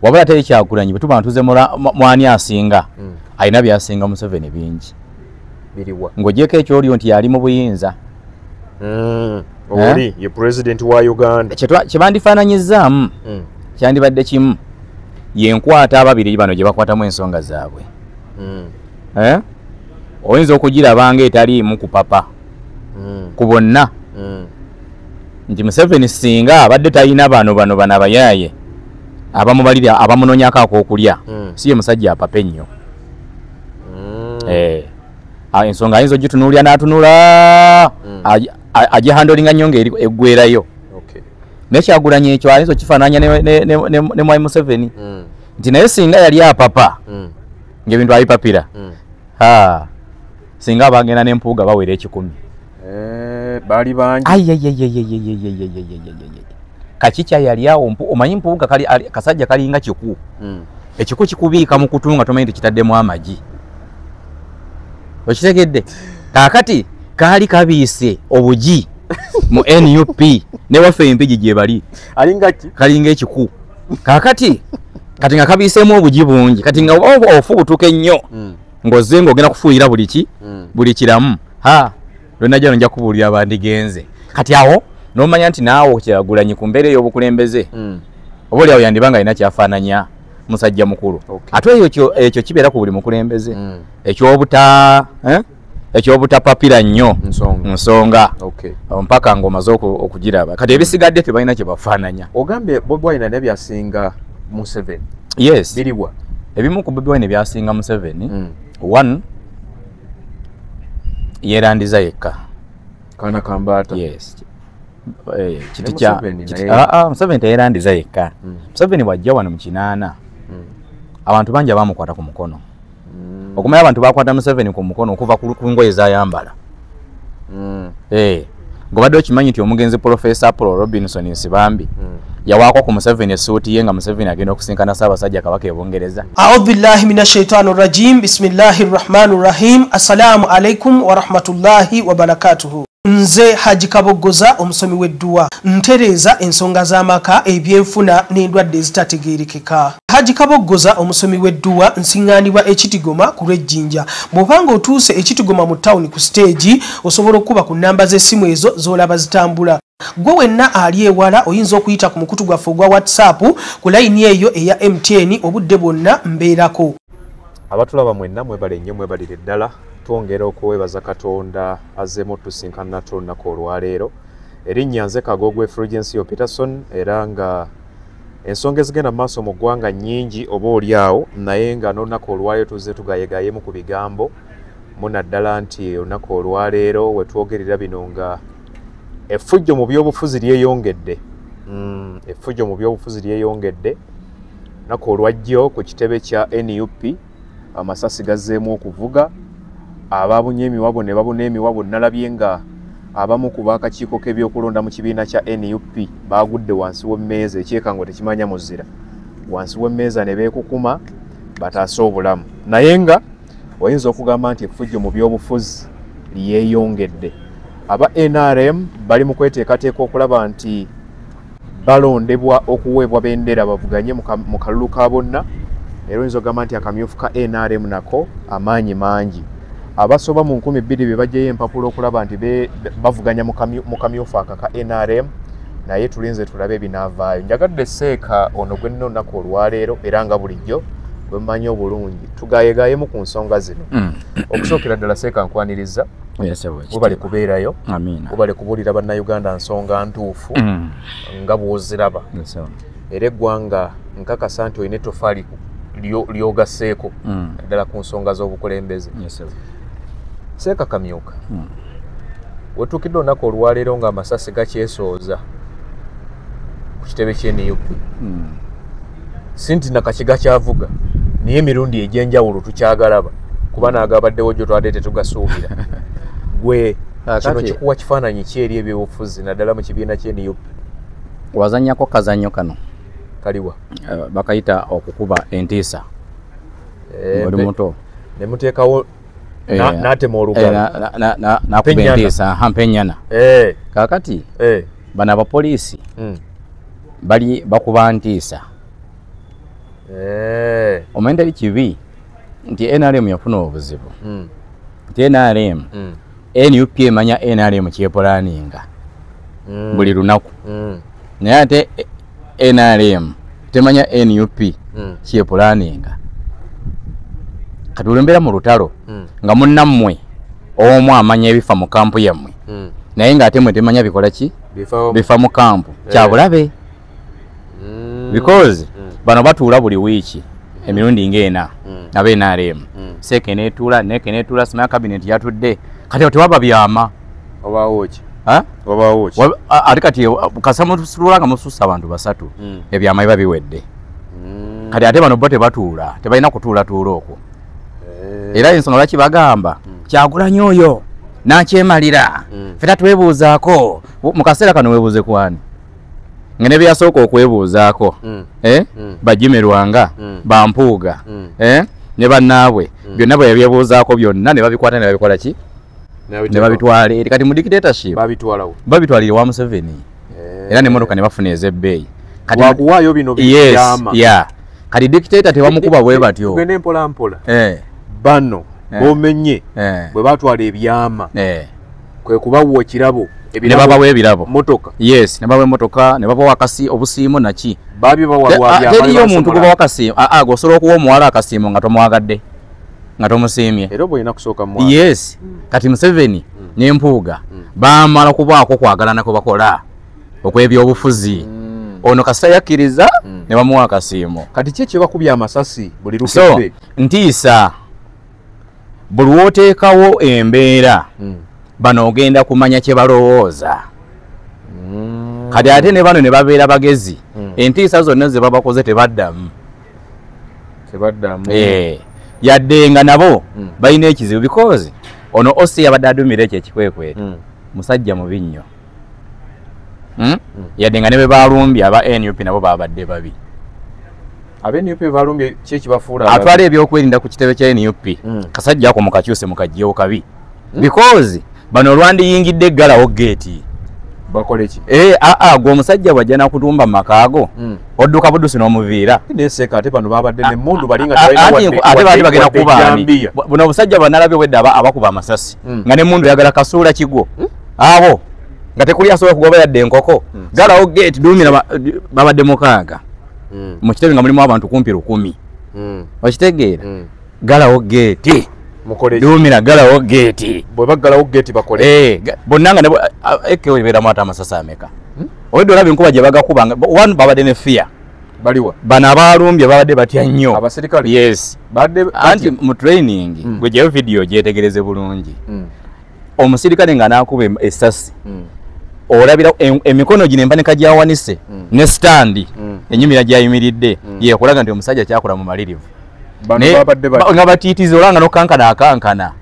Wabula teri Kyagulanyi bwe tuba ntuze mwani asinga alina byasinga Museveni bingi. Biriwa? Ng'ogyeko ekyolio nti yali mu buyinza. Oli ye president wa Uganda. Kye bandifaananyizzaamu kyandibadde kimu, yenkwata ababiri bano gye bakwatamu ensonga zaabwe. Oyinza okugiraba ng'etaliimu kupapa ku bonna nti Museveni singa abadde talina bano bano abayaaye abamubalira abamunoonyako ak'okulya, si ye musajja apapa ennyo. Ensonga ayinza ogitunuulira n'atunula agihandolinga nnyo ng'eggwerayo. Naye Kyagulanyi ekyo ayinza okifaananya ne Mwami Museveni nti naye singa yali apapa ng'ebintu abipapira, singa abagenda n'empuuga bawera 10. Baali bangi. Kakikya yali awo, omanyi mpuuga kasajja kalinga kiku. Ekiku kikubiika mu kutu nga tomanyi nti kitaddemu amagi. Okitegedde? Kaakati kaali kabiise obugi mu NUP ne waffe empigi gye bali. Alinga ki? Kalinga ekiku. Kaakati kati nga kabiiseemu obugi bungi, kati nga ofubutuka ennyo ng'ozze ng'ogenda kufuuyira buli ki? Buli kiramu. Lwe najja nja kubuulira bandigenze. Kati awo n'omanya nti naawe Kyagulanyi ku mbeera ey'obukulembeze oba oli awo yandiba nga alina kyafaananya musajja mukulu. Ate ekyo kibeera ku buli mukulembeze ekyobutapapira nnyo nsonga mpaka ng'omaze okugiraba. Kati ebisigadde tebalina kye bafaananya. Ogambye Bobi Wine alina byasinga Museveni. Yes. Biriwa? Ebimu ku Bobi Wine byasinga Museveni, one, yeerandiza yekka. Kaana kambaata. Yes. Museveni teyeerandiza yekka. Museveni bw'ajja wano mu 80 abantu bangi abamukwata ku mukono. Okumanya abantu bakwata Museveni ku mukono okuva ku ngoye z'ayambala. Ng'obadde okimanyi nti omugenzi Professor Paul Robinson Nsibambi yawaako ku Museveni essuuti ye nga Museveni agenda okusinkana Ssaabasajja Kabaka e Bungereza. A'udhu billahi minash shaitani rajim. Bismillahir rahmanir rahim. Assalamu alaikum wa rahmatullahi wa barakatuhu. Nze Haji Kaboggoza omusomi w'edduwa, ntereeza ensonga z'amaka, ebyenfuna n'endwadde ezitategeerekeka. Haji Kaboggoza omusomi w'edduwa nsiŋŋaanibwa Ekitigoma ku lw'Ejjinja. Bw'obanga otuuse Ekitigoma mu tawuni ku siteegi, osobola okuba ku nnamba z'essimu ezo z'olaba zitambula. Gwe wenna ali ewala oyinza okuyita ku mukutu gwaffe ogwa WhatsApp ku layini eyo eya MTN obudde bwonna mbeerako. Abatulaba mwenna mwebale nnyo, mwebalire ddala. Twongera okwebaza Katonda azzeemu tusinkana nate olunaku olwaleero. Erinnya nze Kagogwe Fulgencio Peterson, era nga ensonga ezigenda mu maaso mu ggwanga nnyingi oba oli awo, naye nga n'olunaku olwaleero tuzze tugayegayemu ku bigambo munaddala nti olunaku olwaleero we twogerera bino nga effujjo mu byobufuzi lyeyongedde. Effujjo mu byobufuzi lyeyongedde. Olunaku olwajjo ku kitebe kya NUP amasasi gazzeemu okuvuga, ababunye emiwabo ne babuna emiwabo. Nalabye nga abamu ku b'akakiiko k'ebyokulonda mu kibiina kya NUP baagudde wansi w'emmeeza, ekyekango tekimanya muzira, wansi w'emmeeza ne beekukuma bataase obulamu. Naye nga oyinza okugamba nti effujjo mu byobufuzi lyeyongedde. Aba NRM bali mu kweteekateeka okulaba nti balondebwa okuweebwa bendera bavuganye mu kalulu ka bonna. Era oyinza okugamba nti akamyufu ka NRM nako amaanyi mangi. Abasoba mu 2000 be baggyeyo empapula okulaba nti bavuganya mu kamyufu aka ka NRM, naye tulinze tulabe ebinaavaayo. Njagadde Seeka ono gwe nnina olunaku olwaleero, era nga bulijjo bwe mmanyi obulungi tugayegayemu ku nsonga zino. Okusookera ddala Seeka nkwaniriza, webale kubeerayo, webale kubuulira Bannayuganda nsonga ntuufu nga bw'oziraba. Era eggwanga nkakasa nti olina ettofaali lyogasseeko ddala ku nsonga z'obukulembeze. Seeka Kamyuka, wetuukidde olunaku olwaleero nga amasasi gakyesooza ku kitebe ky'e NUP. Si nti nakaki gakyavuga, naye emirundi egy'enjawulo tukyagalaba kuba n'agabaddewo gyo twadde tetugasuubira. Gwe kino kikuwa kifaananyi ki eri ebyobufuzi naddala mu kibiina ky'e NUP? Wazannyako kazannyo kano kaliwa? Bakayita okukuba entiisa. Oli muto ne muteekawo n'atema olugalo n'akuba entiisa mpenyana. Kaakati bano abapoliisi bali bakuba ntiisa. Omanyi teri kibi nti NRM yafuna obuzibu. Nti NRM NUP emanya NRM kyepolaninga buli lunaku. Naye ate NRM temanya NUP kyepolaninga. Kati olwembeera mu lutalo nga munnammwe omu amanya ebifa mu kampu yammwe, naye ng'ate mwe temanya bikola ki bifa mu kampu, kyabulabe. Because bano batuula buli wiiki emirundi ng'ena aba NRM, seeke neetuula, neeke neetuula, simanya cabinet yatudde. Kati tewaba byama. Obaawo ki? Ate kati kasa mutuula nga musussa abantu basatu, ebyama biba biwedde. Kati ate bano bo tebatuula, tebalina kutuulatuula okwo. Era ensonga lwaki bagamba Kyagulanyi oyo nakyemalira, ffe tatwebuuzaako. Mu kaseera kano weebuuze kwani? Nga ne byasooka okwebuuzaako, bajimerwanga, bampuuga, ne bannaabwe, byonna bwe yabyebuuzaako byonna ne babikwata ne babikola ki? Ne babitwala eri. Kati mu dictatorship babitwalire wa Museveni. Era n'emmotoka ne bafuna ez'ebbeeyi. Wakuwaayo bino byama. Yes, kati dictator tebamukuba bwe batyo. Tugende mpola mpola. Bano bomenye bwe batwala ebyama kwe kubawa ekirabo, ne babawa ebirabo, motoka. Yes, ne babawa emotoka, ne babawa akasi obusiimo naki. Babibawa byama. Teriyo omuntu gubawa akasiimo. Gwosobola okuwa omuwala akasiimo nga tomwagadde, nga tomusiimye. Era oba olina kusooka mwana. Yes. Kati Museveni ne Mpuuga baamala kubaako kwagalana kwe bakola okw'ebyobufuzi. Ono kasita yakkiriza ne bamuwa akasiimo. Kati ki ekibakubya amasasi buli lukedde? So ntiisa buli lw'oteekawo embeera bano ogenda kumanya kye balowooza. Kati ate ne bano ne babeera bagezi, entiisa zonna ze babakoze tebaddamu. Yadde nga nabo balina ekizibu because ono OC yabadde adumira ekyo ekikwekweto, musajja mubi nnyo. Yadde nga ne bwe balumbye aba NUP nabo babadde babi. Abe NUP balumbye ki ekibafuula? Atwala ebyokwerinda ku kitebe kya NUP, kasajja ako mukakyuse mukagyewo kabi. Because bano olwandiyingidde eggalawo geeti. Bakole ki? Gwe omusajja bw'ajja n'akutumba mu makaago, odduka buddusi n'omuviira. Neseeka ate bano babadde n'emmundu bali nga tebalina wadde. Ate baali bagenda kuba ani? Buno obusajja bannalabye obwedda abakuba amasasi nga n'emmundu eyagala kasuula kigwo. Abo nga tekuli asobola kugoba yadde enkoko. Ggalawo geeti duumira babadde mukaaga. Mu kitebe nga mulimu abantu kumpi 1000. Okitegeera? Ggalawo geeti. Duumira ggalawo geeti. Bwe baggalawo geeti bakole. Bonna nga ekewo ebeeramu ate amasasi ameka. Obwedda olaba enkuba gye bagakuba, one babadde ne fear. Baliwa? Bano abalumbye babadde batya nnyo. Abasirikale? Yes. Anti mu training, gwe gyeyo vidiyo gyetegereze bulungi. Omusirikale nga n'akuba essasi, olabira emikono gino empanika gyawanise ne standi enyumira gyayimiridde, yekulaga nti omusajja kyakola mu malirivu. Nga batiitiza olanga n'okankana akankana.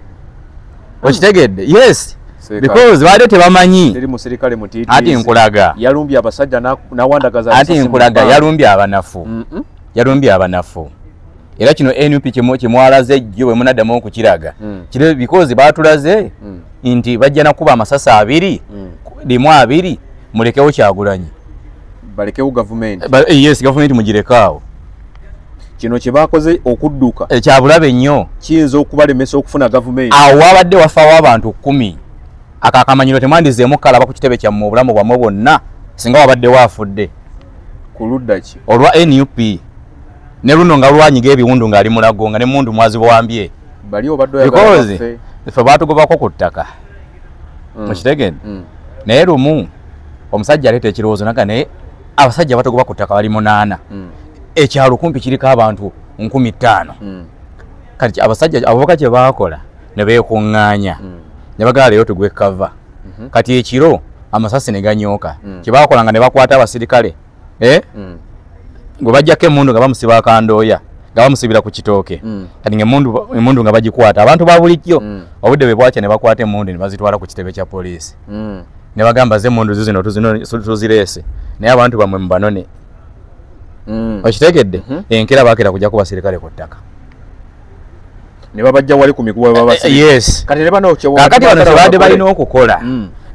Okitegedde? Yes. Because baadde tebamanyi. Teri musirikale mutiitizi. Ati nkulaga. Yalumbye abasajja n'awandagaza. Ati nkulaga yalumbye abanafu. Yalumbye abanafu. Era kino NUP kimwalaze jjo bwe munaddamu okukiraga. Kire because baatulaze nti bajja nakuba amasasi 2, limu 2, mulekewo Kyagulanyi. Balekewo gavumenti. Yes, gavumenti mugirekaawo. Kino kye bakoze okudduka ekyabulabe nnyo kiyinza okubalemesa okufuna gavumenti. Awo wabadde wafaawo abantu 10. Akakamanyiro temwandizeemu kalaba ku kitebe kyammwe obulamu bwammwe bwonna singa wabadde waafudde. Ku ludda ki? Olwa NUP. Ne luno nga lwanyiga ebiwundu ng'ali mulago nga n'emmundu mwazibuwambye. Bali obadde oyagala baffe. Ffe baatugobako ku ttaka. Mukitegedde? Naye lumu omusajja aleeta ekirowoozo naga naye abasajja batugoba ku ttaka bali 8. Ekyalo kumpi kiriko abantu 5000. Kati abasajja abavubuka kye baakola ne beekuŋŋaanya. Ne bagala leero tugwe kava. Kati ekiro amasasi ne ganyooka. Kye baakola nga ne bakwata abasirikale. Gwe bajjako emmundu nga bamusiba akandooya, nga bamusibira ku kitooke. Kati ng'emmundu nga bagikwata abantu ba bulijjo. Obudde bwe bwakya ne bakwata emmundu ne bazitwala ku kitebe kya poliisi. Ne bagamba ze emmundu zino tuzireese, naye abantu bammwe mubanone. Okitegedde? Enkeera baakera kujja ku basirikale ku ttaka. Ne babajja wali ku miguwa babasirikale. Yes. Kati ne bano kakati bano kye balina okukola,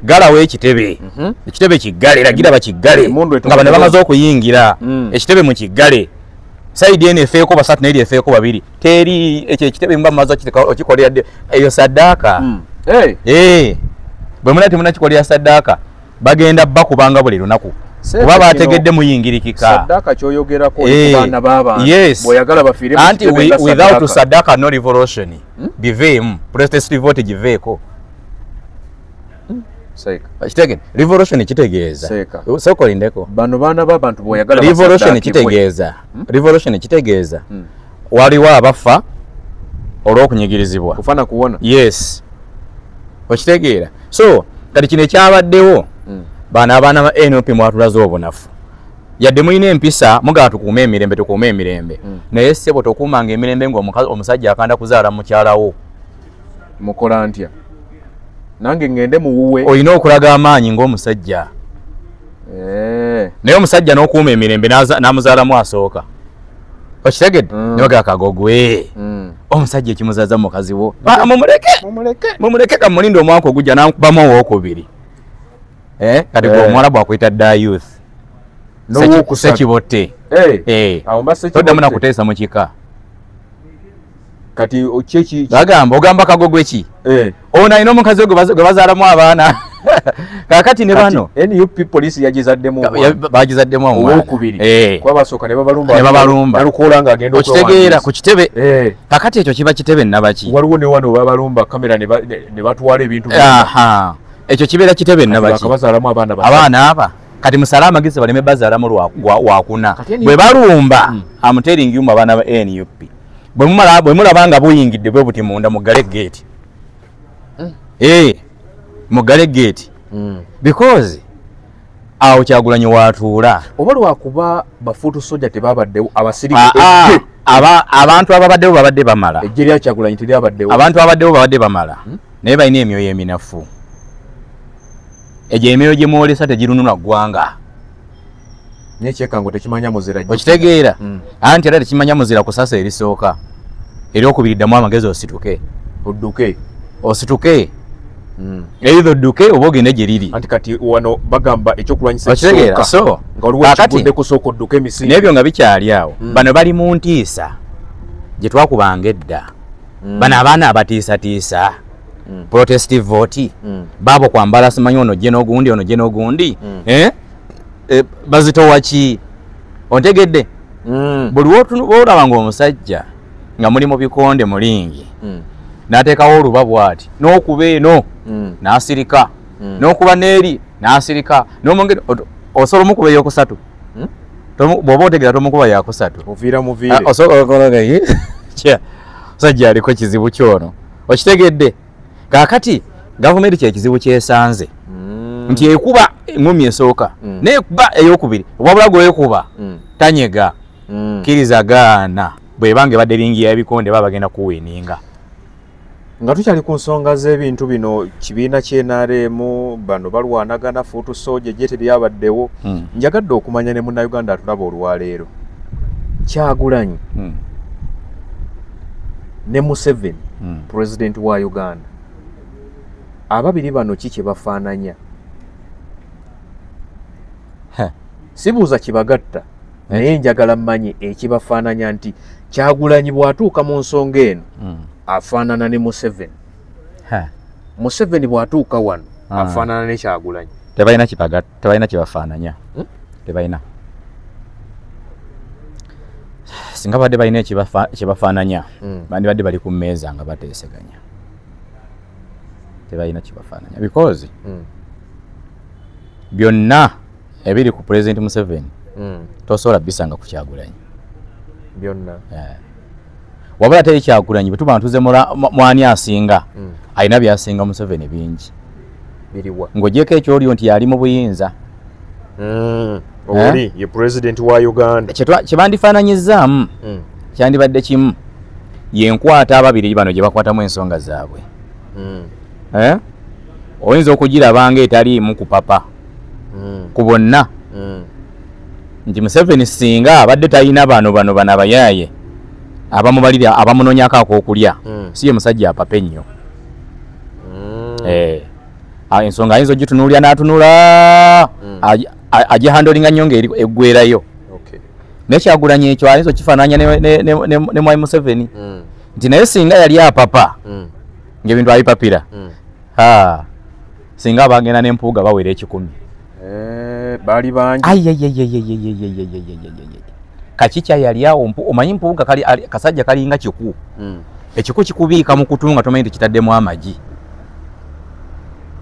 galawo ekitebe. Ekitebe kiggale, lagira bakiggale. Nga bano bamaze okuyingira, ekitebe mukiggale. Side eno efeeko basatu n'eri efeeko babiri. Teri ekyo ekitebe mba mumaze okikolera eyo saddaaka. Hey. Bwe muna temunakikolera saddaaka bagenda bakubanga buli lunaku. Kuba bategedde muyingirikika. Saddaaka ky'oyogerako ku baana b'abantu. Yes. Bw'oyagala bafiire mu Anti kitebe nga without saddaaka. Saddaaka no revolution. Biveemu. Protest vote giveeko. Seeka. Kitegedde. Revolution kitegeeza. Seeka. Sooka olindeko. Bano baana b'abantu bw'oyagala Revolution basaddaakibwe. kitegeeza. Revolution kitegeeza. Waliwo abafa olw'okunyigirizibwa. Kufa na kuwona. Yes. Okitegeera. So kati kino ekyabaddewo bano abaana ba NUP mwatulaze obunafu. Yadde mulina empisa mugala tukuume emirembe tukuume emirembe. Naye ssebo tokuumanga emirembe ng'omusajja akanda kuzaala mukyala wo. Mukola ntya? Nange ngende muwuwe. Olina okulaga amaanyi ng'omusajja. Naye omusajja n'okuuma emirembe n'amuzaalamu asooka. Okitegedde? Ne bagamba kagogwe. Omusajja ekimuzaaza mukazi wo. Mumuleke. Mumuleke kamulinde omwaka ogujja n'ankubamu owookubiri. Kati gwe omuwala bw'akuyita dda youth. Ssekibotte. Toddamu na kuteesa mu kika. Kati kyeki bagamba ogamba kagogwe ki? Ono alina omukazi we gwe bazaalamu abaana. Kaakati ne bano NUP poliisi yagizaddemu omwana. Bagizaddemu omwana. Owookubiri. Kuba basooka ne babalumba. Ne babalumba. Nalukoola ng'agenda okitegeera ku kitebe. Kaakati ekyo kiba kitebe nnabaki. Waliwo ne wano babalumba kamera ne batwala ebintu. Ekyo kibeera kitebe nnabaki. Bakabazaalamu abaana basatu. Abaana aba. Kati musale amagezi baleme bazaalamu wakuna. Bwe balumba I'm telling you abaana ba NUP. Bwe mulaba nga buyingidde bwe buti munda muggale gate. Muggale gate. Because awo Kyagulanyi watuula. Oba lwakuba bafuutu soja tebabaddewo abasirikale. Abantu ababaddewo babadde bamala. Eggye lya Kyagulanyi teryabaddewo. Abantu ababaddewo babadde bamala. Naye balina emyoyo eminafu. Egyo emyoyo gye mwolesa tegirunula ggwanga. Naye ekyekango tekimanya muzira. Okitegeera? Anti era tekimanya muzira kusasa erisooka. Eryokubiri ddamu amagezi osituke. Odduke. Osituke. Either odduke oba ogende gye liri. Anti kati wano bagamba ekyokulwanyisa ekisooka. So, nga waliwo ekigudde kusooka odduke emisinde. N'ebyo nga bikyali awo. Bano bali mu ntiisa gye twakubanga edda. Bano abaana abatiisatiisa. Protestive vote. Baabo kwambala simanyi ono gye n'ogundi ono gye n'ogundi. Bazitowa ki? Ontegedde? Buli w'olaba ng'omusajja nga muli mu bikonde mulingi. N'ateekawo oluba bw'ati n'okuba eno n'asirika n'okuba n'eri n'asirika n'omwongera osobola omukuba eyokusatu. Bw'oba otegeera tomukuba yakusatu. Oviira muviire. Omusajja aliko kizibu kyono. Okitegedde? Kaakati gavumenti kye kizibu kyesanze. Nti ekuba engumi esooka n'ekuba eyokubiri wabula gw'ekuba tanyega kkiriza gaana bw'ebanga ebadde ringi y'ebikonde baba bagenda kuwininga. Nga tukyali ku nsonga z'ebintu bino kibiina ky'NRM bano balwanagana fuutu soja gye teryabaddewo. Njagadde okumanya ne munnayuganda atulaba olwaleero. Kyagulanyi ne Museveni president wa Uganda ababiri bano ki kye bafaananya? Sibuuza kibagatta naye njagala mmanye ekibafaananya nti Kyagulanyi bw'atuuka mu nsonga eno afaanana ne Museveni. Museveni bw'atuuka wano afaanana ne Kyagulanyi. Tebalina kibagatta, tebalina kibafaananya. Tebalina. Singa badde balina ekibafaananya bandibadde bali ku mmeeza nga bateeseganya. Tebalina kibafaananya because byonna ebiri ku President Museveni tosobola bisanga ku Kyagulanyi byonna. Wabula teri Kyagulanyi bwe tuba ntuze mwani asinga alina by'asinga Museveni bingi. Biriwa? Ng'ogyeko ekyolio nti yali mu buyinza. Oli ye president wa Uganda. Kye bandifaananyizzaamu kyandibadde kimu yenkwata ababiri bano gye bakwatamu ensonga zaabwe. Oyinza okugiraba nga etaliimu kupapa ku bonna. Nti Museveni singa abadde talina bano bano abayaaye abamubalira abamunoonyako ak'okulya si ye musajja apapa ennyo. Ensonga ayinza ogitunuulira n'atunula agihandolinga nnyo ng'eggwerayo. Naye Kyagulanyi ekyo ayinza okifaananya ne Mwami Museveni. Nti naye singa yali apapa ng'ebintu abipapira, singa abagenda n'empuuga bawera 1,000. Baali bangi. Kakikya yali awo, omanyi mpuuga kasajja kalinga kiku. Ekiku kikubiika mu kutu nga tomanyi nti kitaddemu amagi.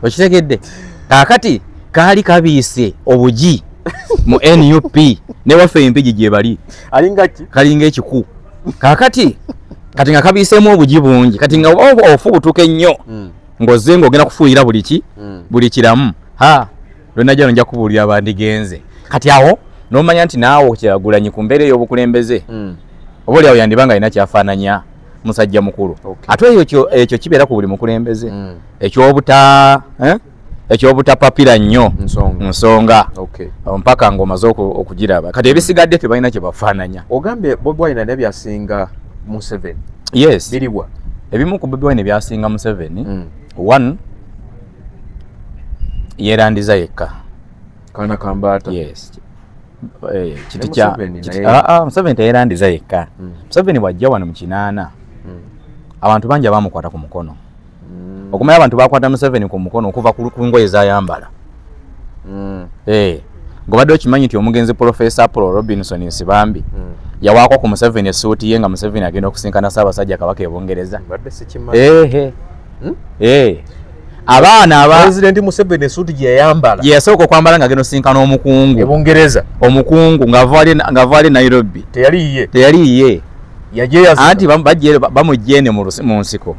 Okitegedde? Kaakati kaali kabiise obugi mu NUP ne waffe empigi gye bali. Alinga ki? Kalinga ekiku. Kaakati kati nga kabiiseemu obugi bungi, kati nga ofubutuka ennyo ng'ozze ng'ogenda kufuuyira buli ki? Buli kiramu. Lwe najja nja kubuulira bandigenze. Kati awo n'omanya nti naawe Kyagulanyi ku mbeera ey'obukulembeze oba oli awo yandiba nga alina kyafaananya musajja mukulu. Ate ekyo kibeera ku buli mukulembeze ekyobutapapira nnyo nsonga mpaka ng'omaze okugiraba. Kati ebisigadde tebalina kye bafaananya. Ogambye Bobi Wine alina byasinga Museveni. Yes. Biriwa? Ebimu ku Bobi Wine byasinga Museveni, one, yeerandiza yekka. Kaana kambaata. Yes. Museveni teyeerandiza yekka. Museveni bw'ajja wano mu 80 abantu bangi abamukwata ku mukono. Okumanya abantu bakwata Museveni ku mukono okuva ku ngoye z'ayambala. Ng'obadde okimanyi nti omugenzi Professor Paul Robinson Nsibambi yawaako ku Museveni essuuti ye nga Museveni agenda okusinkana Ssaabasajja Kabaka e Bungereza. Abaana aba President Museveni essuuti gye yayambala gye yasooka okwambala ng'agenda okusinkana omukungu e Bungereza, omukungu ng'ava ali Nairobi. Teyali yiye. Teyali yiye. Yajeyaza. Anti bamugye ene mu nsiko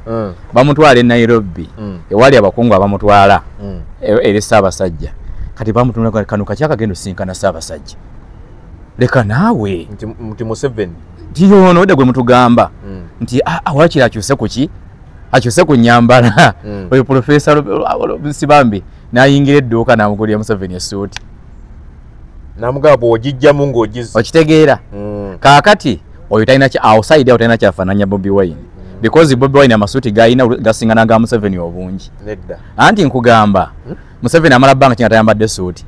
bamutwala e Nairobi ewali abakungu abamutwala eri Ssaabasajja. Kati bamutunula kano kaki akagenda osinkana Ssaabasajja, leka naawe nti Museveni nti ono wedde gwe mutugamba nti wakiri akyuse ku ki, akyuse ku nnyambala. Oyo Profesa Nsibambi n'ayingira edduuka n'amugulira Museveni essuuti. Namugamba bw'ogijjamu ng'ogiza. Okitegeera? Kaakati oyo talina outside awo talina kyafaananya Bobi Wine, because Bobi Wine amasuuti g'alina gasinga n'aga Museveni obungi. Nedda. Anti nkugamba Museveni amala bbanga ki nga tayambadde suuti?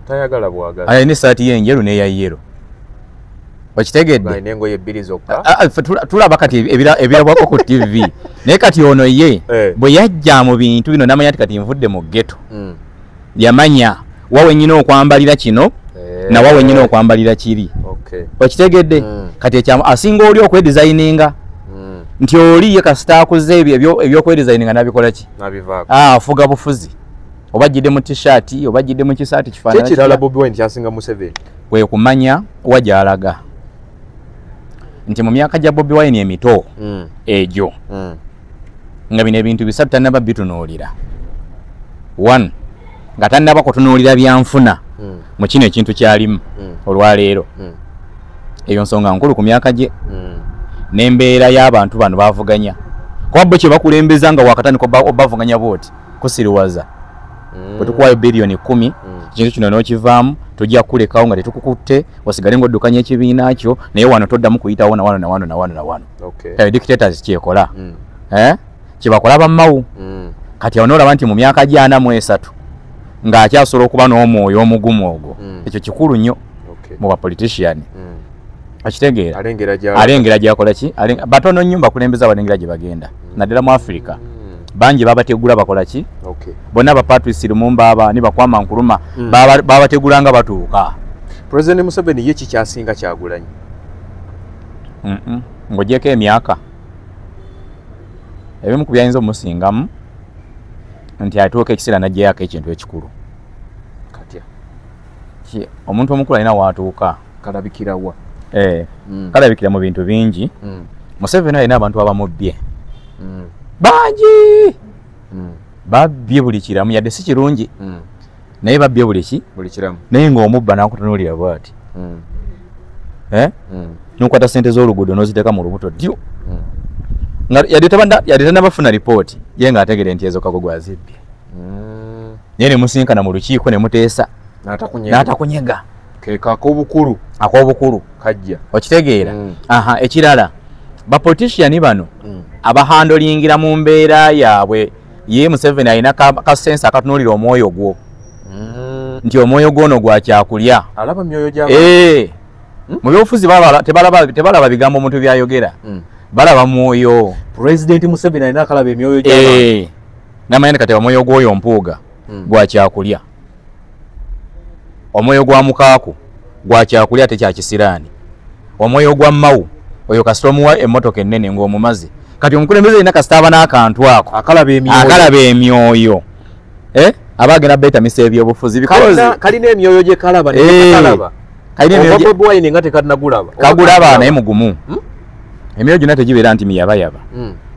Tayagala bwagala. Alina essaati ye enjeru n'eya yellow. Okitegedde? Alina engoye bbiri zokka. Tulaba kati ebirabwako ku TV. Naye kati ono ye bwe yajja mu bintu bino n'amanya nti kati nvudde mu ghetto. Yamanya wa wennyini okwambalira kino na wa wennyini okwambalira kiri. Okitegedde? Kati asinga oli okwedizayininga nti oli ye kasita akuze ebyo ebyokwedizayininga n'abikola ki? N'abivaako. Afuga bufuzi. Oba ajjidde mu t-shirt, oba ajjidde mu kisaati kifaanana. Kyekirala Bobi Wine kyasinga Museveni. Kwe kumanya wa gy'alaga. Nti mu myaka gya Bobi Wine emito egyo nga bino ebintu bisatu tannaba bitunuulira. One, nga tannaba kutunuulira byanfuna mu kino ekintu kyalimu olwaleero. Eyo nsonga nkulu ku myaka gye n'embeera y'abantu bano bavuganya. Kuba bo kye bakulembeza nga wakatandika obavuganya bw'oti kusiriwaza. Bwe tukuwaayo 10 billion, ekintu kino n'okivaamu, tojja kukulekawo nga tetukukutte, osigale ng'oddukanya ekibiina kyo, naye wano toddamu kuyitawo na wano na wano na wano na wano. Eyo dictators kyekola. Kyebakola bammawu. Kati awo n'olaba nti mu myaka gye 43 ng'akyasobola okuba n'omwoyo omugumu ogwo. Ekyo kikulu nnyo mu ba politician. Okitegeera? Alengera gy'akola ki? Batono nnyo bakulembeza abalengera gye bagenda. Naddala mu Africa. Bangi babategula bakola ki? Bonna ba Patrice Lumumba aba ni bakwama Nkrumah babategula nga batuuka. President Museveni ye kikyasinga Kyagulanyi. Ng'ogyeko emyaka. Ebimu ku byayinza omusingamu nti atuuka ekiseera n'aggyeyako ekintu ekikulu. Katya? Omuntu omukulu alina w'atuuka. Kalabikira wa? Kalabikira mu bintu bingi. Museveni alina abantu abamubbye. Bangi! Babbye buli kiramu, yadde si kirungi. Naye babbye buli ki? Buli kiramu. Naye ng'omubba n'akutunuulira bw'ati. N'okwata ssente z'oluguudo n'oziteeka mu lubuto ddyo. Nga yadde tannabafuna ripooti, ye ng'ategeera nti ezo Kagogo azibbye. Naye ne musinkana mu lukiiko ne muteesa. N'atakunyega. Keeko ak'obukulu. Ak'obukulu. Kajja. Okitegeera? Ekirala, ba politician bano abahandolingira mu mbeera yaabwe, ye Museveni alina ka sense akatunuulira omwoyo gwo. Nti omwoyo gwono gwa kyakulya. Alaba myoyo gy'abantu. Mu byobufuzi tebalaba bigambo omuntu byayogera. Balaba mwoyo. President Museveni alina akalaba emyoyo gy'abantu. Namanya kati omwoyo gw'oyo Mpuuga gwa kyakulya. Omwoyo gwa Mukaaku gwa kyakulya ate kya kisiraani. Omwoyo gwa Mao oyo kasita omuwa emmotoka ennene ng'omumaze. Kati omukulembeze alina kasita aba n'akantu ako akalaba emyoyo. Aba agenda beetamisa ebyobufuzi kalina emyoyo gye kalaba naye katalaba. Kalina emyoyo gye Bobi Wine nga tekanagulaba. Kagulaba naye mugumu. Emyoyo gyonna tegibeera nti miyabayaba.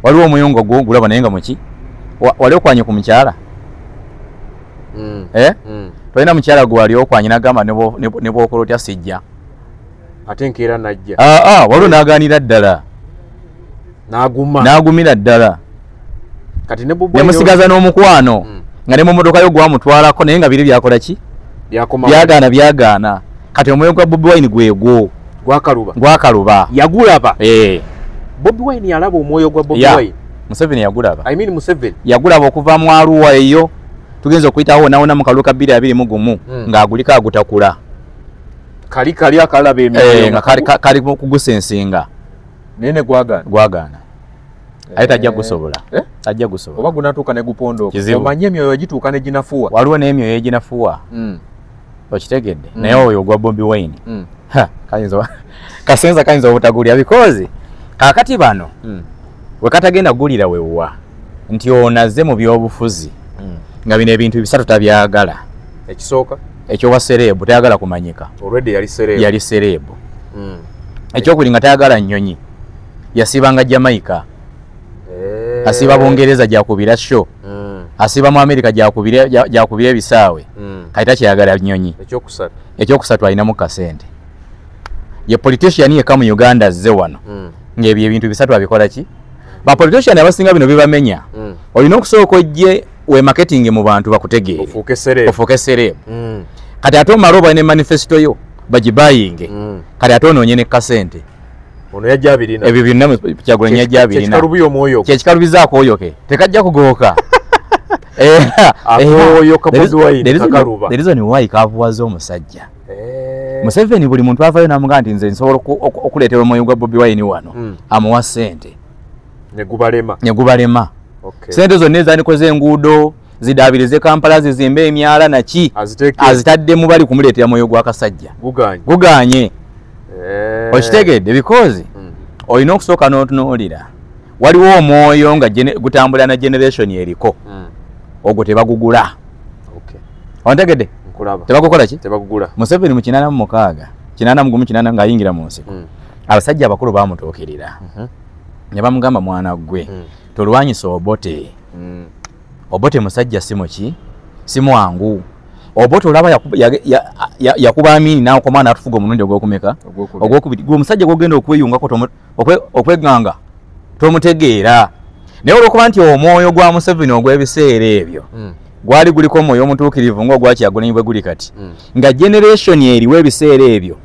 Waliwo omwoyo nga gulaba naye nga muki? Wali okwanye ku mukyala? Tolina mukyala gwe wali okwanye n'agamba ne bw'okola otya sijja. Ate nkeera najja. Waliwo n'agaanira ddala. N'aguma. N'agumira ddala. Kati ne Bobi Wine ne musigaza n'omukwano. Nga ne mu mmotoka yo gwamutwalako naye nga biri byakola ki? Byagaana byagaana. Kati omwoyo gwa Bobi Wine gwegwo. Gwakaluba. Yagulaba. Bobi Wine yalaba omwoyo gwa Bobi Wine. Museveni yagulaba. I mean Museveni. Yagulaba okuva mu Arua eyo. Tugenza okuyitawo wonna mu kalulu ka 2021 ng'agulika agutakula. Kali akalaba emyoyo. Nga kali kugusensinga. Naye gwagaana. Gwagaana. Aye tajja gusobola. Tajja gusobola. Oba gunatuuka ne gupondoka. Omanye emyoyo gituuka ne ginafuwa. Waliwo n'emyoyo eginafuwa. Okitegedde. Naye oyo gwa Bobi Wine. Kasenza kayinza obutagulira because kaakati bano we katagenda kugulira wewa nti onaze mu byobufuzi nga bino ebintu bisatu tabyagala. Ekisooka ekyowa serebu tayagala kumanyika. Already yali serebu. Yali serebu. Ekyokubiri nga tayagala nnyonyi. Yasibanga Jamaica. Asiba Bungereza gyakubira show. Asiba mu America gyakubira ebisaawe. Kati takyayagala nnyonyi. Ekyokusatu alinamu kasente. Ye politician yekka mu Uganda azze wano. Ng'ebyo ebintu bisatu abikola ki? Ba politician abasinga bino bibamenya. Olina okusooka ojje we marketing mu bantu bakutegeere. Ofuuke serebu. Kati ate omala oba ne manifesto yo bagibayinge. Kati ate onoonye ne kasente. Ono yajja abirina. Ebyo byonna Kyagulanyi yajja abirina. Kyekikalubiza omwoyo. Kyekikalubizaako oyo ke. Tekajja kugooka. Akoyo ka Bobi Wine kakaluba. The reason why kavuwaza omusajja. Museveni buli muntu avaayo n'amugamba nti nze nsobola okuleetera omwoyo gwa Bobi Wine wano. Amuwa ssente. Ne gubalema. Ssente zonna ezandikoze enguudo zidaabirize Kampala zizimbe emyala naki azitaddemu bali kumuleetera mwoyo gwa kasajja. Guganye. Okitegedde because olina okusooka n'otunuulira. Waliwo omwoyo nga gutambula na generation eriko. Ogwo tebagugula. Ontegedde? Tebagukola ki? Tebagugula. Museveni mu 86 81 ng'ayingira mu nsiko. Abasajja abakulu baamutuukirira. Ne bamugamba mwana gwe tolwanyisa Obote. Obote musajja si muki? Si mwangu. Obote olaba yakuba Amini n'akoma n'atufuga omulundi ogw'okumeka? Ogwokubiri. Gwe omusajja gw'ogenda okweyungako okweganga tomutegeera. Naye olw'okuba nti omwoyo gwa Museveni ogw'ebiseera ebyo gwali guliko omwoyo omutuukirivu ng'ogwa Kyagulanyi bwe guli kati. Nga generation eriwo ebiseera ebyo.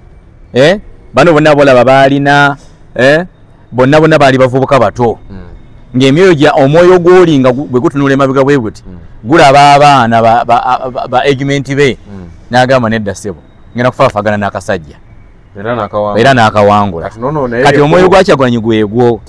Bano bonna bolaba baalina bonna bonna baali bavubuka bato. Ng'emyoyo gya omwoyo gw'oli nga bwe gutunula emabega bwe guti gulaba abaana ba argument be n'agamba nedda ssebo ngenda kufaafagana n'akasajja era n'akawangula. Kati omwoyo gwa Kyagulanyi gwegwo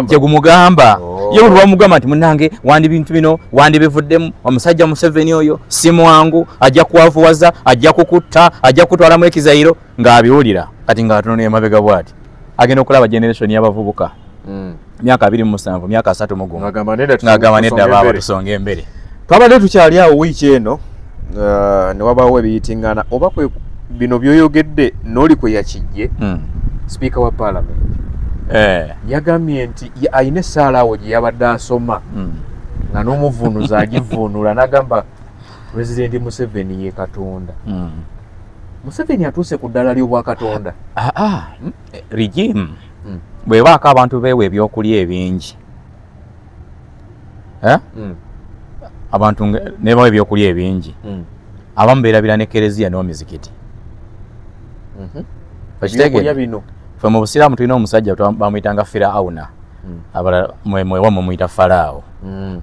kyegumugamba. Ye buli bamugamba nti munnange wandi bintu bino wandibivuddemu omusajja Museveni oyo si mwangu ajja kuwavuwaza ajja kukutta ajja kutwalamu ekizayiro ng'abiwulira. Kati ng'atunula emabega bw'ati agenda okulaba generation y'abavubuka myaka 27 myaka 31 ng'agamba nedda baaba tusonga embere. Twabadde tukyali awo wiiki eno ne wabaawo ebiyitingana oba kwe bino by'oyogedde n'oli kwe yakijje. Sipiika wa Parliament yagambye nti alina essaala awo gye yabadde asoma nga n'omuvuunuzi agivuunula n'agamba Pulezidenti Museveni ye Katonda. Museveni atuuse ku ddala ly'obwakatonda. Regime bw'ebaako abantu beewa ebyokulya ebingi abantu nebawa ebyokulya ebingi abamu beerabira ne kereziya n'omizikiti. Okitegeera? Ffe mu Busiraamu tulina omusajja bamuyitanga Fir'auna. Abalala mwe mumuyita Falaawo.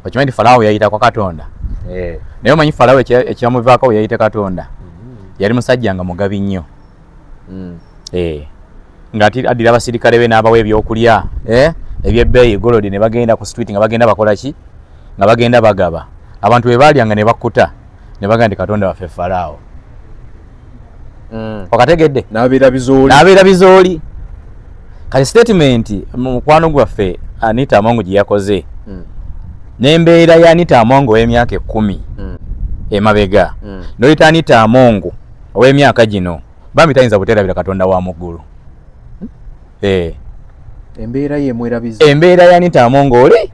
Okimanyi nti Falaawo yayita kwa Katonda? Naye omanyi Falaawo ekyamuvaako yayita Katonda? Yali musajja nga mugabi nnyo. Nga addira abasirikale be n'abawa ebyokulya ebyebbeeyi golodi, ne bagenda ku street nga bagenda bakola ki, nga bagenda bagaba. Abantu bwe baalyanga ne bakkuta ne bagamba nti Katonda waffe Faraawo. Okategedde? N'abeera bizooli, n'abeera bizooli. Kati statement mukwano gwaffe Anita Among gye yakoze, n'embeera ya Anita Among ow'emyaka 10 emabega, n'oyita Anita Among ow'emyaka gino, bambi tayinza buteerabira Katonda wa mu ggulu. Embeera ye emwerabiza. Embeera ya Anita Among oli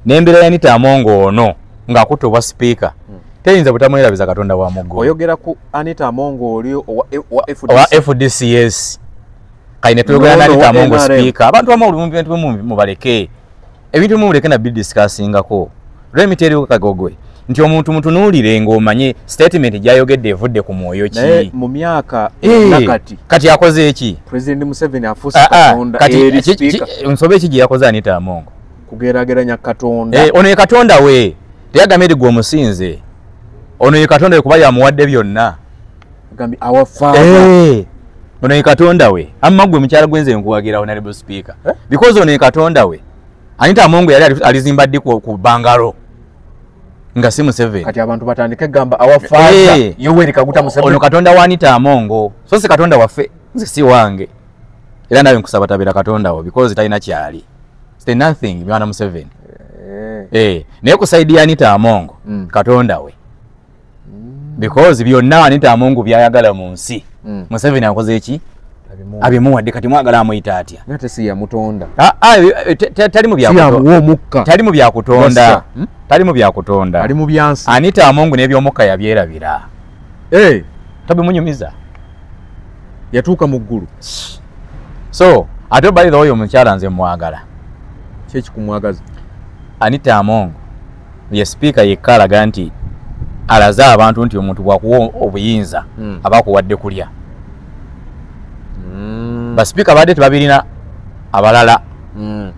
n'embeera ya Anita Among ono ng'akutte obwa sipiika teyinza butamwerabiza Katonda wa mu ggulu. Oyogera ku Anita Among oli owa owa FDCS. Kati ne tuyogera na Anita Among sipiika. Abantu abamu ebintu mubaleke, ebintu mumuleke na bidiscussingako. Lwemiteeriwo Kagogwe nti omuntu mutunuulire ng'omanye statement gy'ayogedde evudde ku mwoyo ki. Naye mu myaka nakati kati akoze eki? President Museveni afuuse Katonda eri sipiika. Nsobe ki gye yakoze Anita Among? Kugeraageranya Katonda. Ono ye Katonda we, teyagambye nti gwe omusinze. Ono ye Katonda we kuba yamuwadde byonna. Agambye our father. Ono ye Katonda we. Amma gwe mukyala gwe nze nkuwagira honorable speaker. Because ono ye Katonda we. Anita Among yali alizimba ddi ku bangalo nga si Museveni. Kati abantu batandike gamba our father Yoweri Kaguta Museveni. Ono Katonda wa Anita Among. So si Katonda waffe, nze si wange. Era nawe nkusaba tabira Katonda wo because talina kyali. It's nothing mwana Museveni. Naye ku side ya Anita Among, Katonda we. Because byonna Anita Among byayagala mu nsi. Museveni akoze eki? Abimuwadde. Kati mwagala amuyita atya? Nate si yamutonda. Tali mu byakutonda. Tali mu byakutonda. Tali mu byakutonda. Ali mu byansi. Anita Among n'ebyomukka yabyerabira. Tabimunyumiza. Yatuuka mu ggulu. So, ate by the way omukyala nze mwagala. Ki ekikumwagaza? Anita Among ye sipiika yekka alaga nti alaze abantu nti omuntu bw'akuwa obuyinza aba akuwadde kulya. Basipiika badde tebabirina abalala,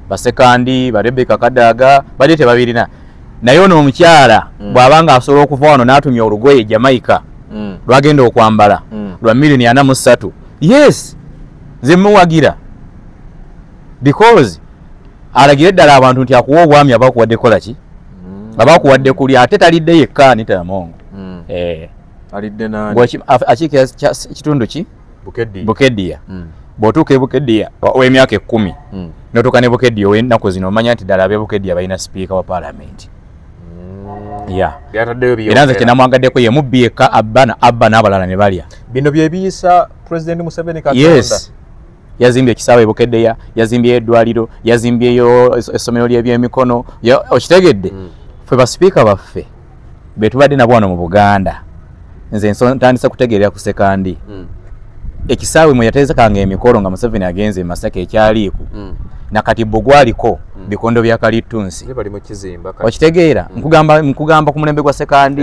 Basekandi, Barebeka Kadaga badde tebabirina. Naye ono omukyala bw'abanga asobola okuva wano n'atumya olugoye Jamaica lwagenda okwambala lwa 43,000,000. Yes, nze muwagira because alagira ddala abantu nti akuwa obwami aba akuwadde kukola ki? Aba akuwadde kulya. Ate talidde yekka Anita Among. Alidde nani? Akiikira kitundu ki? Bukeddiya. Bw'otuuka e Bukeddiya ow'emyaka 10 n'otuuka ne Bukeddiya ow'ennaku zino, omanya nti ddala ab'e Bukeddiya balina sipiika wa paalamenti. Era nze kye namwagaddeko ye mubbi yekka abba n'abalala ne balya. Bino bye biyisa President Museveni Katonda. Yes. Yazimbye ekisaawe e Bukeddeya, yazimbyeyo eddwaliro, yazimbyeyo essomero ly'ebyemikono. Okitegedde? Ffe basipiika baffe be tubadde nabo wano mu Buganda, nze ntandise kutegeerera ku Sekandi. Ekisaawe mwe yateezekanga emikolo nga Museveni agenze e Masaka ekyaliiku, nakati bbo gwaliko bikondo bya kalittunsi. Okitegeera? Nkugamba ku mulembe gwa Sekandi.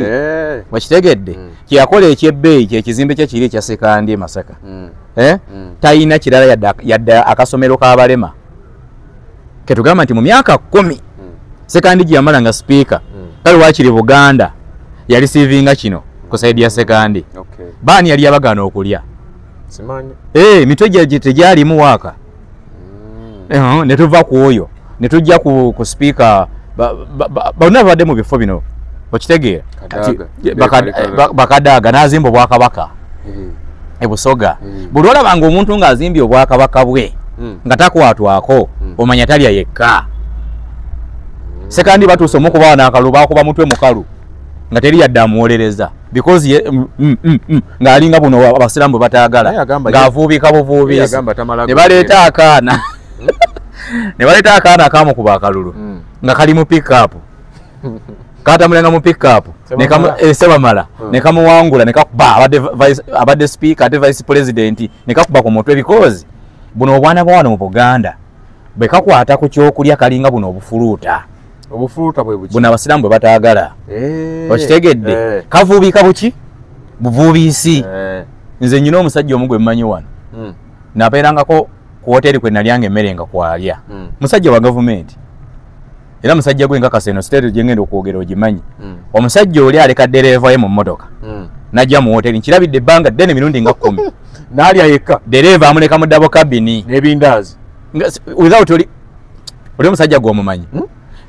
Okitegedde? Kye yakola ekyebbeeyi kyekizimbe kye kiri ekya Sekandi e Masaka. Talina kirala yadde akasomero k'abalema. Ketugamba nti mu myaka 10 Sekandi gye yamala nga sipiika, kale waakiri Buganda yalisiivinga kino ku saidi ya Sekandi. Baani yali yabagaana okulya? Emitwe gye tegyalimu waaka. Ne tuva ku oyo ne tujja ku sipiika bonna babadde mu bifo bino. Okitegeera? Bakadaaga n'azimba obwakabaka e Busoga. Buli olabanga omuntu ng'azimbye obwakabaka bwe nga takwatwako, omanya talya yekka. Sekandi batuuse omukuba n'akalulu baakuba mutwe mukalu nga teri yadde amuwolereza because ng'alinga buno abasiraamu bwe bataagala, ng'avuubika buvuubisi. Ne baleeta akaana ne baleeta akaana akaamukuba akalulu nga kali mu pick-up, katambulanga mu pick-up Sebamala ne kamuwangula ne kakuba abadde speaker ate vice president ne kakuba ku mutwe because buno obwana bwa wano mu Buganda bwe kakwata ku kyokulya kalinga buno obufuluuta. Obufuluuta bwe buki? Buno abasiraamu bwe bataagala. Okitegedde? Kavuubika buki? Buvuubisi. Nze nnyina omusajja omu gwe mmanyi wano. Nabeerangako ku woteeri kwe nalyanga emmere nga kwalya. Musajja wa gavumenti. Era musajja gwe nkakasa eno siteeri gye ngenda okwogera ogimanyi. Omusajja oli aleka ddereeva ye mu mmotoka. N'ajja mu woteeri, nkirabidde ebbanga ddene emirundi nga 10. N'alya yekka. Dereva amuleka mu double cabin. N'ebindaazi. Without oli omusajja gw'omumanyi.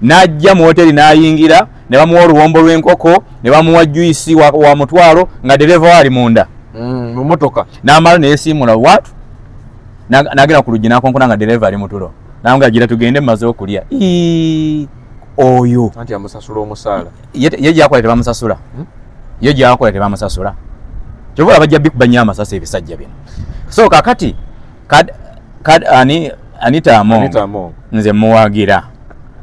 N'ajja mu hoteri n'ayingira ne bamuwa oluwombo lw'enkoko ne bamuwa juice wa mutwalo nga dereva ali munda. Mu motoka. N'amala ne yeesiimula watu. N'agenda ku luggi n'akonkona nga dereva ali mu tulo. N'amugamba gira tugende mmaze okulya. Oyo. Anti amusasula omusaala. Ye gy'akola tebamusasula. Ye gy'akola tebamusasula. Kyova bajja bikuba nnyo amasasi ebisajja bino. So kakati Anita Among nze muwagira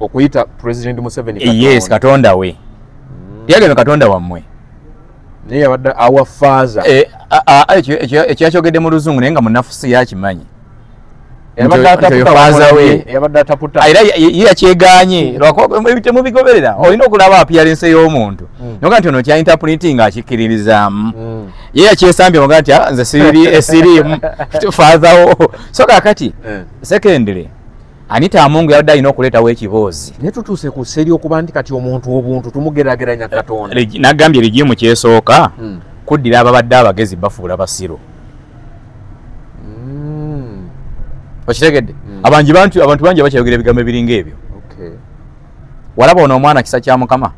okuyita President Museveni Katonda. Yes, Katonda we. Tiyagenda Katonda wammwe. Naye yabadde our father. Ekyo yakyogedde mu luzungu naye nga munnafusi yakimanyi. Yabadde ataputa. Era ye yakyegaanye temubigoberera. Olina okulaba appearance y'omuntu. Noga nti ono kya interpreting akikkiririzaamu. Ye yakyesambye omuga nti nze siri esiriimu father wo. So kakati secondly Anita Among yabadde alina okuleetawo ekiboozi. Naye tutuuse ku seri okuba nti kati omuntu obuntu tumugeraageranya Katonda. Nagambye regime kyesooka kuddira ababadde abagezi bafuula basiru. Okitegedde? Abantu bangi bakyayogera ebigambo ebiringa ebyo. Walaba ono omwana kisa kya Mukama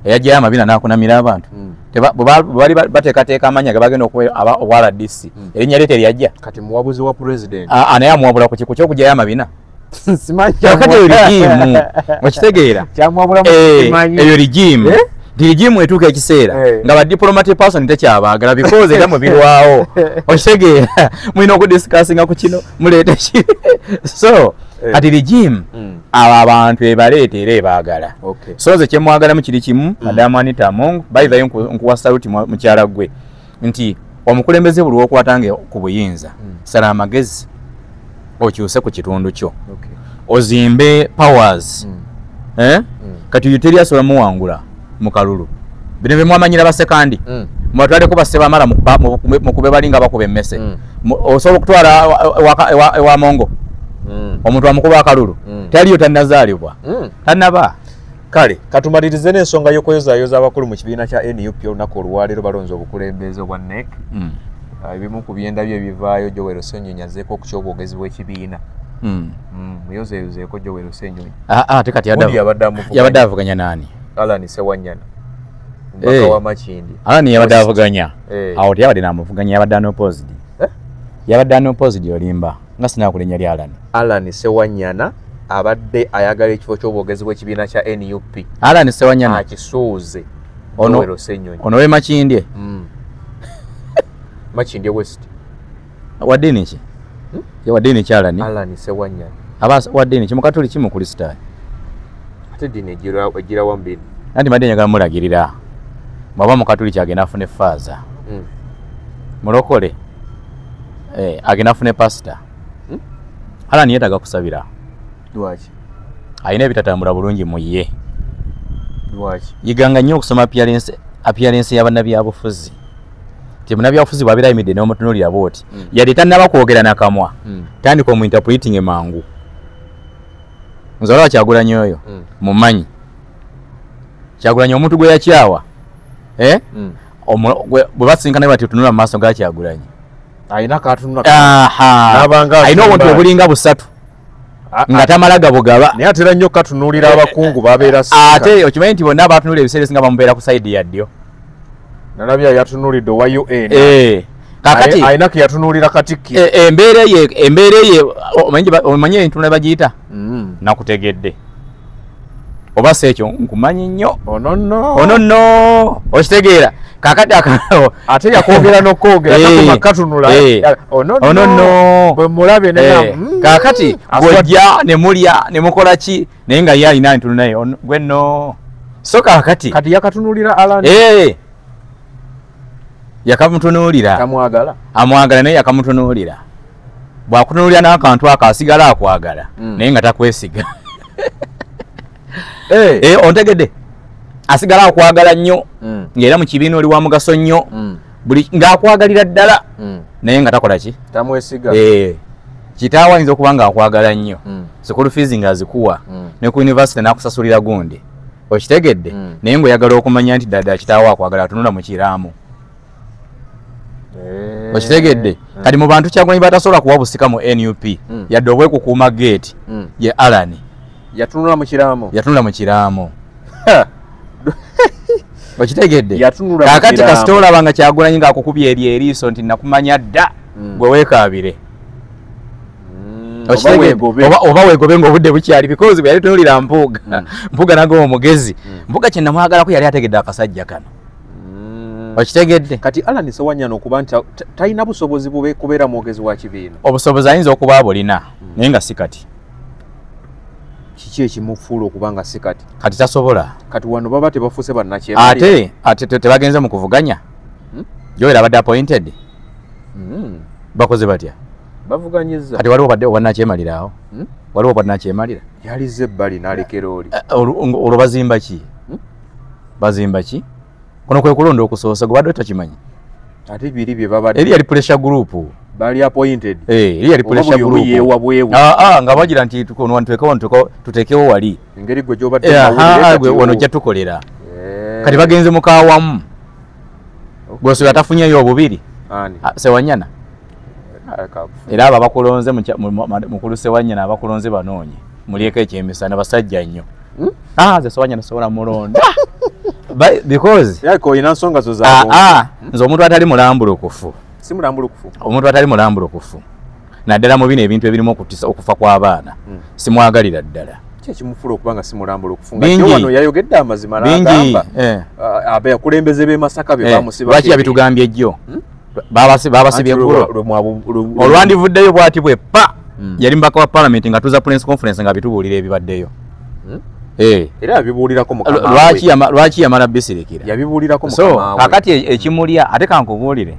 eyajjayo amabina n'akunamira abantu. Bwe bali bateekateeka amannya ge bagenda okuwa obwa RDC, erinnya lye teryajja. Kati muwabuzi wa president. Naye amuwabula ku kiku ky'okuggyayo amabina. Simanyi. Kakati eyo regime, okitegeera? Kyamuwabula simanyi. Eyo regime. Regime etuuka ekiseera nga ba diplomatic person tekyabaagala because era mubirwawo. Okitegeera? Mulina okudiscussinga ku kino muleete ki. So kati regime abo abantu ebaleeta era ebaagala. So nze kye mwagalamu kiri kimu, Madamu Anita Among, by the way nkuwa salute mukyala gwe nti omukulembeze buli lw'okwatanga ku buyinza sala amagezi okyuse ku kitundu kyo. Ozimbe powers. Kati oyo teri asobola muwangula mu kalulu. Bino bye mwamanyira basekandi. Mubatwaleko bassebamala mukube balinga bakuba emmese. Osobola okutwala ewa Mongo. Omuntu amukuba akalulu. Taliyo tannazaalibwa. Tannaba. Kale katumalirize n'ensonga y'okweyozaayoza abakulu mu kibiina kya NUP olunaku olwaleero balonze obukulembeze obwa NEC. Ebimu ku byendabyo ebivaayo Joel Ssenyonyi azzeeko ku ky'obwogezi bw'ekibiina. Muyozeeyozeeko Joel Ssenyonyi. Ate kati yabadde avuganya naani? Alan Ssewanyana. Omubaka wa Makindye. Alan yabadde avuganya. Awo teyabadde n'amuvuganya, yabadde unopposed. Yabadde unopposed olimba. Nga sinaakulinnya lya Alan. Alan Ssewanyana abadde ayagala ekifo ky'obwogezi bw'ekibiina kya NUP. Alan Ssewanyana akisuuze Joel Ssenyonyi. Ono w'e Makindye. Makindye West. Wa ddiini ki? Ye wa ddiini ki Alan? Alan Ssewanyana. Aba wa ddiini ki? Mukatoliki, Mukristaayo? Ate eddiini egira wambiri. Anti mbadde njagala mulagirira. Bw'aba Mukatoliki agenda afune faaza. Mulokole agenda afune pasita. Alan yeetaaga kusabira. Lwaki? Alina ebitatambula bulungi mu ye. Lwaki? Yiganga nnyo okusoma appearance y'abannabyabufuzi. Nti munnabyabufuzi bw'abeera ayimiridde n'omutunuulira bw'oti, yadde tannaba kwogera na kamwa, tandika omuinterpreting mangu. Nze olaba Kyagulanyi oyo, mumanyi. Kyagulanyi omuntu gwe yakyawa, bwe basinkana bati otunula mu maaso ga Kyagulanyi. Alina katunula. Alina obuntu obulinga busatu. Nga tamala gabugaba. Naye atera nnyo katunuulira abakungu babeera ate okimanyi nti bonna abatunuulira ebiseera ebisinga bamubeera ku sayidi ya ddyo. Nalabye yatunuulidde owa UN. Kakati alina ke yatunuulira Katikkiro. Embeera ye omanyi entunula bagiyita? Nakutegedde. Oba si ekyo nkumanyi nnyo. Ono nno. Ono nno. Okitegeera. Kakati ate yakwogera n'okwogera takoma katunula. Ono nno. Bwe mulabye ne kakati bw'ojja ne mulya ne mukola ki naye nga ye alina entunula ye gwe nno. So kakati. Kati yakatunuulira Alan. Yakamutunuulira. Kamwagala. Amwagala naye yakamutunuulira. Bw'akutunuulira n'akantu ako asigala akwagala naye nga takwesiga. Ontegedde. Asigala akwagala nnyo ng'era mu kibiina oli wa mugaso nnyo buli ng'akwagalira ddala naye nga takola ki? Tamwesiga. Kitaawe ayinza okuba ng'akwagala nnyo school fees ng'azikuwa ne ku university n'akusasulira gundi. Okitegedde? Naye ng'oyagala okumanya nti ddala kitaawe akwagala atunula mu kiraamo. Okitegedde? Kati mu bantu Kyagulanyi batasobola kuwa busika mu NUP yadde obwekukuuma gate ye Alan. Yatunula mu kiraamo. Yatunula mu kiraamo. Okitegedde? Kakati kasita olaba nga Kyagulanyi ng'akukubye eri eriiso nti nakumanya dda, gwe weekaabire. Oba weegobe ng'obudde bukyali, because bwe yali tunulira Mpuuga, Mpuuga n'agamba omugezi. Mpuuga kye namwagalako yali ategedde akasajja kano. Okitegedde? Kati Alan Ssewanyana okuba nti talina busobozi bube kubeera mwogezi wa kibiina. Obusobozi ayinza okuba abulina, naye nga si kati. Kiki ekimufuula okuba nga si kati? Kati tasobola. Kati wano baba tebafuuse bannakyemalira. Ate tebagenze mu kuvuganya. Joel abadde appointed. Bakoze batya? Bavuganyizza. Kati waliwo badde obwannakyemalira awo? Waliwo obwannakyemalira? Yalizze ebbali n'alekera oli. Olwo bazimba ki? Bazimba ki? Kuno kwe kulonda okusoose gwe badde otakimanyi. Ate biri bye babadde. Eri yali pressure group. Bali appointed. Eri yali pressure group. Yeewa bwewu. Nga bagira nti tuteekewo wali. Engeri gwe gy'obadde mawulire gwe wano ojja tukolera. Kati bagenze mu kawamu. Gwe atafunyeyo obubiri. Ani? Ssewanyana. Era abo abakulonze mukulu Ssewanyana abakulonze banoonye. Mulyeko ekyemisana basajja nnyo. Nze Ssewanyana sobola mulonda. Because yako ina nsonga zo za nze omuntu atali mulambulukufu. Si mulambulukufu. Omuntu atali mulambulukufu. Naddala mu bino ebintu ebirimu okutisa okufa kw'abaana. Simwagalira ddala. Ki ekimufuula okuba nga si mulambulukufu? Nga kyo wano yayogedde amazima n'agamba. Abakulembeze b'e Masaka be bamusiba. Lwaki yabitugambye jjo? Babasibye eggulo. Olwandivuddeyo bw'ati bwe pa. Yali mubaka wa parliament nga tuza press conference nga bitubuulira ebibaddeyo. Era yabibuulirako mukama we. Lwaki yamala bisirikira? Yabibuulirako mukama we. So kakati ekimulya ate kankubuulire.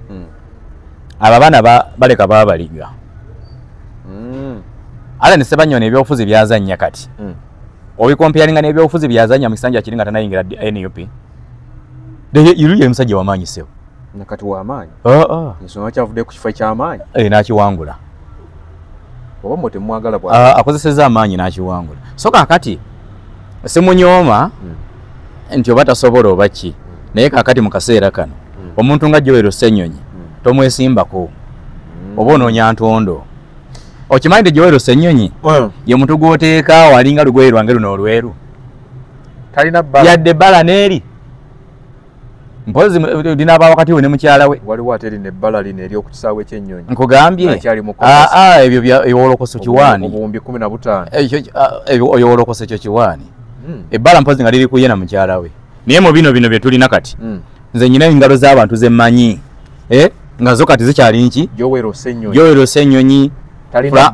Abo abaana baleka baabaliga. Alan Ssewanyana ebyobufuzi byazannya kati. Obikompeyalinga n'ebyobufuzi byazannya mu kisanja kiri nga tannayingira NUP. Ye musajja w'amaanyi ssebo. Nakati w'amaanyi? Ensonga kyavudde ku kifo eky'amaanyi? N'akiwangula. Oba mmwe temwagala bwa. Akozesezza amaanyi n'akiwangula. So kakati simunyooma nti oba tasobola oba ki, naye kakati mu kaseera kano omuntu nga Joel Ssenyonyi tomwesimbako oba onoonya ntondo. Okimanyi nti Joel Ssenyonyi ye muntu gw'oteeka walinga lugoye lwange luno olweru, talina bbala yadde ebbala n'eri mpozi linaaba wakati we ne mukyala we. Waliwo ate lino ebbala lino ery'oku kisaawe ky'ennyonyi. Nkugambye ebyo ebyolokoso kiwaani obuwumbi 15. Ebyolokoso ekyo kiwaani. Ebbala mpozi nga liri ku ye na mukyala we. Naye mu bino bye tulina kati nze nnyina engalo z'abantu ze mmanyi nga zo kati zikyali nki? Joel Ssenyonyi,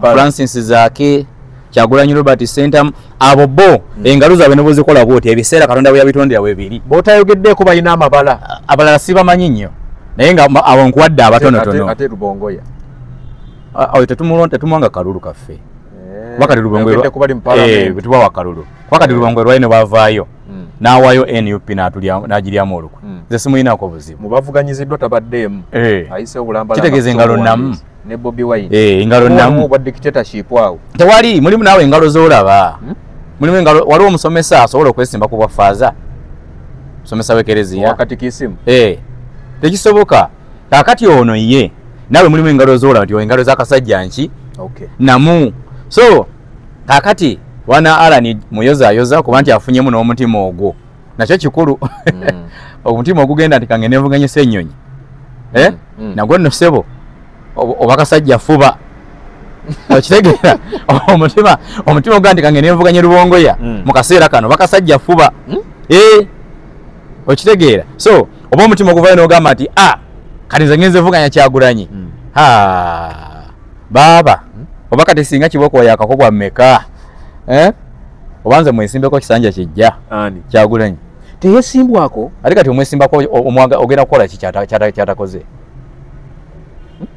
Francis Zaake, Kyagulanyi Robert Ssentamu, abo bo engalo zaabwe ne bwezikola bw'oti ebiseera Katonda bwe yabitondera weebiri. B'otayogeddeko balina amabala. Abalala sibamanyi nnyo naye nga abo nkuwadde abatonotono. Ate Lubongoya. Awo tetumuwanga kalulu kaffe. Kuba kati Lubongoya tubawa kalulu. Kuba kati Lubongoya lwali ne bavaayo n'awaayo NUP n'agiryamu olukwe. Nze simuyinaako buzibu. Mu bavuganyiziddwa tabaddeemu. Ayise obulambala. Kitegeeza engalo nnamu. Ne Bobi Wine. Engalo nnamu. Obwa dictatorship awo. Tewali, mulimu naawe engalo z'olaba. Mulimu engalo, waliwo omusomesa asobola okwesimba ku bwafaaza. Omusomesa w'ekereziya. Katikisimu. Tekisoboka. Kaakati ono ye naawe mulimu engalo z'olaba nti engalo z'akasajja nki? Namu. So kaakati wana Alan muyozaayoza kuba nti afunyemu n'omutima ogwo. Nakyo kikulu. Omutima ogugenda nti kange nevuganye Ssenyonyi. Nagwo nno ssebo oba kasajja fuba. Okitegeera? Omutima ogugamba nti kange nevuganye Lubongoya mu kaseera kano bakasajja fuba. Okitegeera? So oba omutima oguvayo n'ogamba nti kati nze ngenze vuganya Kyagulanyi. Baaba oba kati singa kiboko yakakobwa mmeka? Oba nze mwesimbeko kisanja kijja. Ani? Kyagulanyi. Teyesimbwako? Ate kati omwesimbako ogenda kukola ki kyatakoze?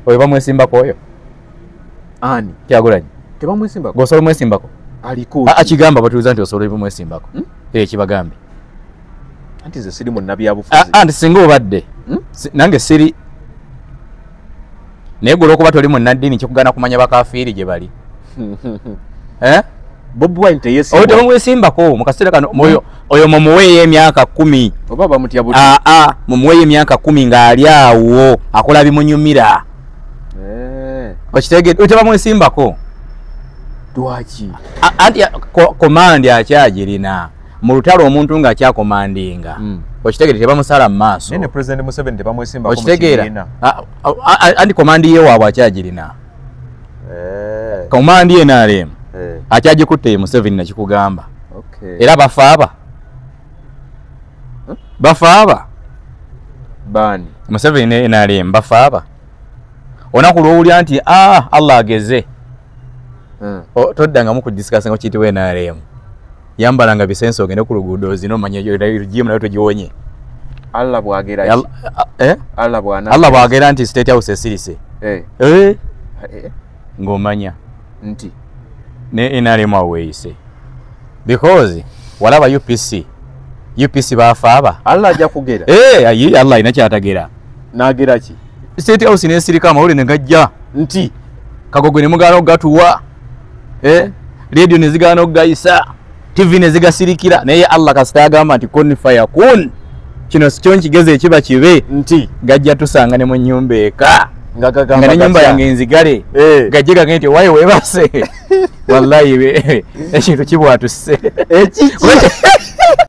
Oyo bamwesimbako oyo? Ani? Kyagulanyi. Tebamwesimbako? Gwe osobola omwesimbako? Aliko. Akigamba batuuza nti osobola omwesimbako. Kibagambe. Anti nze siri munnabyabufuzi. Anti singa obadde. Nange siri. Naye gwe olw'okuba toli munnaddiini kikugaana kumanya bakafiiri gye bali. Bobi Wine teyeesimbwa. Tebamwesimbako mu kaseera kano. Oyo mumuweeyo emyaka 10. Oba bamutya buti? Mumuweeyo emyaka 10 ng'ali awo akola bimunyumira. Okitegedde? Tebamwesimbako. Lwaki? Anti komandi akyagirina mu lutalo, omuntu ng'akyakomandinga, okitegedde, tebamusala mu maaso. Naye ne President Museveni tebamwesimbako mu Okitegeera? kibiina. Anti command ye waabwe akyagirina. Command ye NRM akyagikutte Museveni, nakikugamba. Era bafaaba, bafaaba. Baani? Museveni ne NRM bafaaba. Olunaku lwowulira nti Allah ageze, toddangamu kudiscussinga kiyitibwa NRM. Yambalanga bisenso ogende ku luguudo ozina, omanye regime nayo togiwonye. Allah bwagera ki? Eh? Allah bwana. Allah bwagera nti State House esirise, Eh, ng'omanya nti ne NRM awo weeyise, because walaba UPC, UPC bafaaba. Allah ajja kugera. Eh, ayi Allah alina kyatagera. N'agera ki? State House nesirika, amawulire ne gajja nti Kagogwe ne mugaana okugatuwa, eh? Radio ne zigaana okugayisa, TV ne zigasirikira. Naye Allah kasita agamba nti kun fayakun, kino sikyo nkigeze ekiba kibe, nti gajja tusanga ne mu nnyumba eka, nga gagamba nga nenyumba gatya? Yange nzigale, gajje gage nti waye webase, wallahi ekintu kibwatuse. Ekiki?